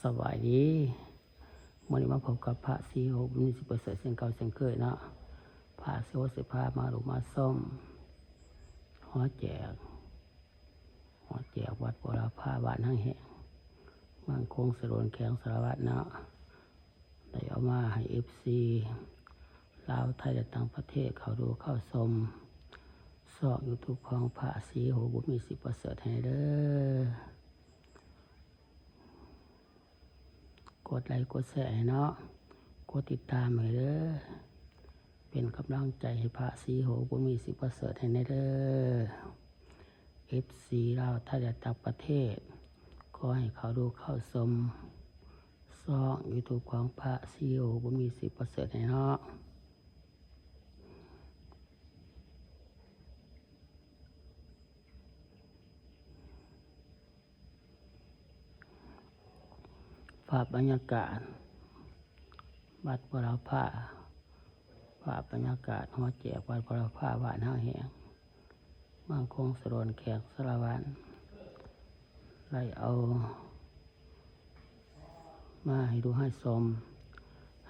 ສະບາຍດີ ມື້ນີ້ມາພົບກັບພະສີໂຫ ບຸນມີ ສີປະເສີດ ເຊັ່ນເກົ່າເຊັ່ນເຄີຍເນາະ. ພະສີໂຫຊິພາມາລຸມາຊົມຫໍແຈກ ຫໍແຈກວັດວໍລະພາ ບ້ານນາແຫ້ງ ເມືອງຄົງສະໂດນ ແຂວງສາລະວັນເນາະ. ໄດ້ເອົາມາໃຫ້ເອັຟຊີລາວ ໄທ ແລະ ຕ່າງປະເທດ ເຂົ້າດູເຂົ້າຊົມຊ່ອງຢູທູບຂອງພະສີໂຫ ບຸນມີ ສີປະເສີດ ໃຫ້ເດີ. ກົດໄລກົດແຊໃຫ້ເນາະ ກົດຕິດຕາມໃຫ້ເດີ ເປັນກຳລັງໃຈໃຫ້ພະສີໂຫ ບຸນມີ ສີປະເສີດ ໃຫ້ແດ່ເດີ. ເອັຟຊີລາວ ໄທ ແລະ ຕ່າງປະເທດ ຂໍໃຫ້ເຂົ້າດູເຂົ້າຊົມຊ່ອງຢູທູບຂອງພະສີໂຫ ບຸນມີ ສີປະເສີດ ໃຫ້ເນາະ. ພາບບັນຍາກາດວັດວໍລະພາ ພາບບັນຍາກາດຫໍແຈກວັດວໍລະພາ ບ້ານນາແຫ້ງ ເມືອງຄົງສະໂດນ ແຂວງສາລະວັນ ໄດ້ເອົາມາໃຫ້ດູໃຫ້ຊົມ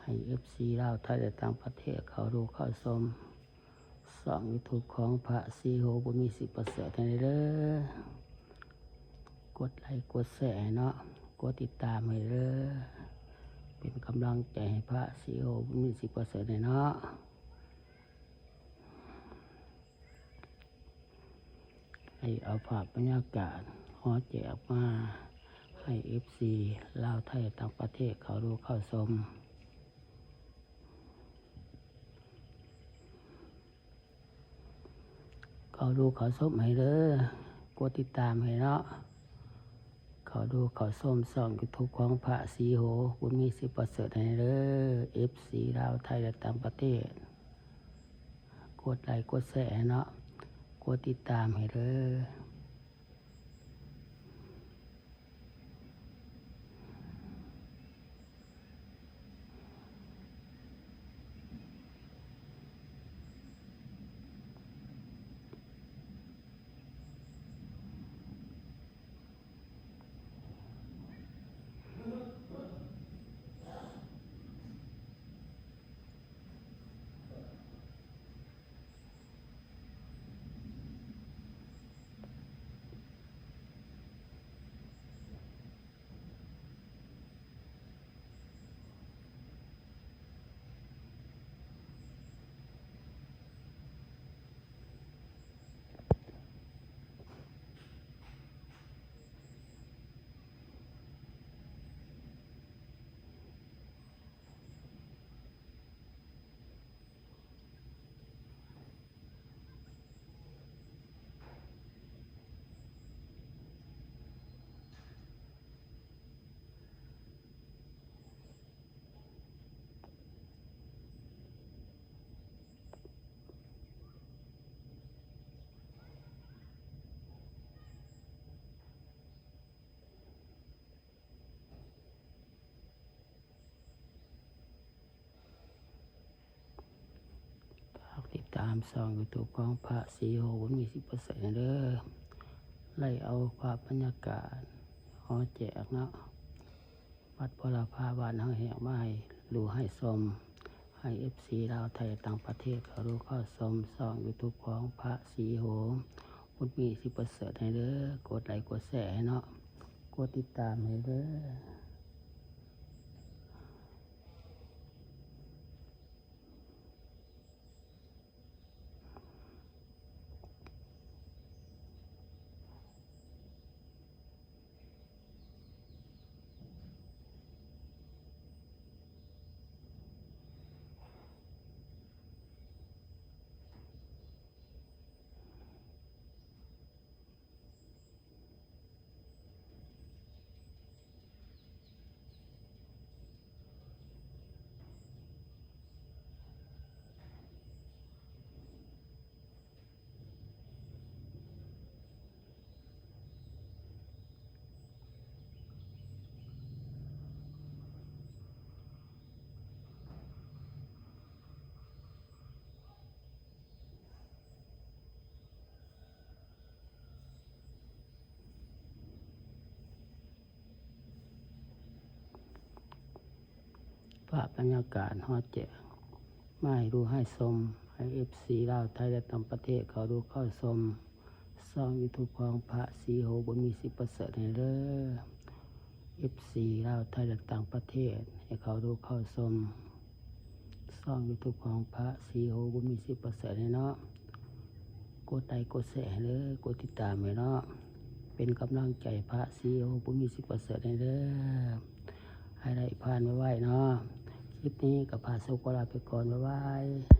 ໃຫ້ເອັຟຊີລາວ ໄທ ແລະ ຕ່າງປະເທດ ເຂົ້າດູເຂົ້າຊົມ ຊ່ອງຢູທູບຂອງພະສີໂຫ ບຸນມີ ສີປະເສີດ ໃຫ້ເດີ. ກົດໄລກົດແຊໃຫ້ເນາະ ກົດຕິດຕາມໃຫ້ເດີ ເປັນກຳລັງໃຈໃຫ້ພະສີໂຫ ບຸນມີ ສີປະເສີດ ໃຫ້ເນາະ. ໃຫ້ເອົາພາບບັນຍາກາດຫໍແຈກມາໃຫ້ເອັຟຊີລາວ ໄທ ຕ່າງປະເທດ ເຂົ້າດູເຂົ້າຊົມ ເຂົ້າດູເຂົ້າຊົມໃຫ້ເດີ ກົດຕິດຕາມໃຫ້ເນາະ ເຂົ້າດູເຂົ້າຊົມຊ່ອງຢູທູບຂອງພະສີໂຫ ບຸນມີ ສີປະເສີດ ໃຫ້ເດີ. ເອັຟຊີລາວ ໄທ ແລະ ຕ່າງປະເທດ ກົດໄລກົດແຊໃຫ້ເນາະ ກົດຕິດຕາມໃຫ້ເດີ. ຝາກຕິດຕາມຊ່ອງຢູທູບຂອງພະສີໂຫ ບຸນມີ ສີປະເສີດ ເດີ ໄດ້ເອົາພາບບັນຍາກາດຫໍແຈກເນາະ ວັດວໍລະພາ ບ້ານນາແຫ້ງ ມາໃຫ້ດູໃຫ້ຊົມ ໃຫ້ເອັຟຊີລາວ ໄທ ຕ່າງປະເທດ ເຂົ້າດູເຂົ້າຊົມຊ່ອງຢູທູບຂອງພະສີໂຫ ບຸນມີ ສີປະເສີດ ໃຫ້ເດີ ກົດໄລກົດແຊໃຫ້ເນາະ ກົດຕິດຕາມໃຫ້ເດີ. ພາບບັນຍາກາດຮອດແຈ້ງ ມາໃຫ້ດູໃຫ້ຊົມ ໃຫ້ເອັຟຊີລາວ ໄທ ແລະ ຕ່າງປະເທດເຂົ້າດູເຂົ້າຊົມ ຊ່ອງຢູທູບຂອງພະສີໂຫ ບຸນມີ ສິດປະເສີດ ແດ່ເດີ. ເອັຟຊີລາວ ໄທ ແລະ ຕ່າງປະເທດ ໃຫ້ເຂົ້າດູເຂົ້າຊົມ ຊ່ອງຢູທູບຂອງພະສີໂຫ ບຸນມີ ສິດປະເສີດ ແດ່ເນາະ. ກົດໄລກົດແຊໃຫ້ເດີ ກົດຕິດຕາມໃຫ້ເນາະ ເປັນກຳລັງໃຈພະສີໂຫ ບຸນມີ ສິດປະເສີດ ແດ່ເດີ ໃຫ້ໄດ້ຜ່ານໄວໆເນາະ. ຄລິບນີ້ກໍພະສົງຂໍລາໄປກ່ອນ ບາຍບາຍ.